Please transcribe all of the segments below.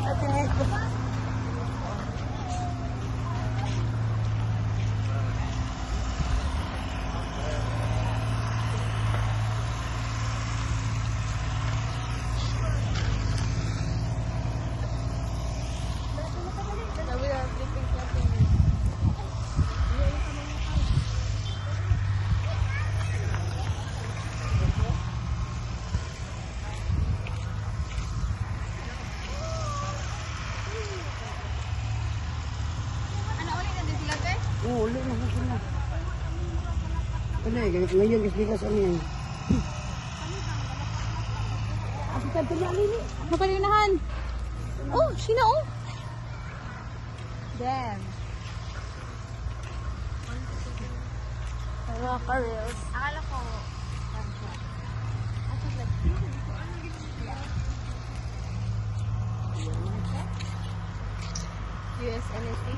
Ate Nico. We are flipping flopping. Ano ulit na din sila, te? Oo, uli na sila. Ano eh, ngayon kasi bigas ano yan. Ako tayo na alini. Mapalinahan. Oh, sino oh? Damn. Rock rails. Akala ko, I thought like, US NSA?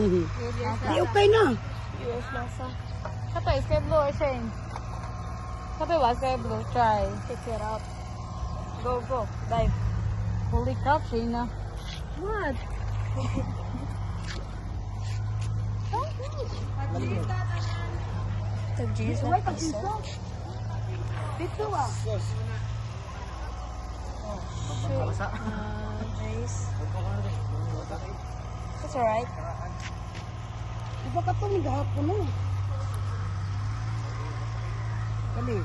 Di okay na. US NASA. Kapay, sky blue or shane? Kapay ba? Sky blue. Try. Pick it up. Go, go. Dive. Holy crap, Shayna. What? Why pag piso? Piso ah. Nice. That's alright. Iba ka to, may gahapon no. Kali.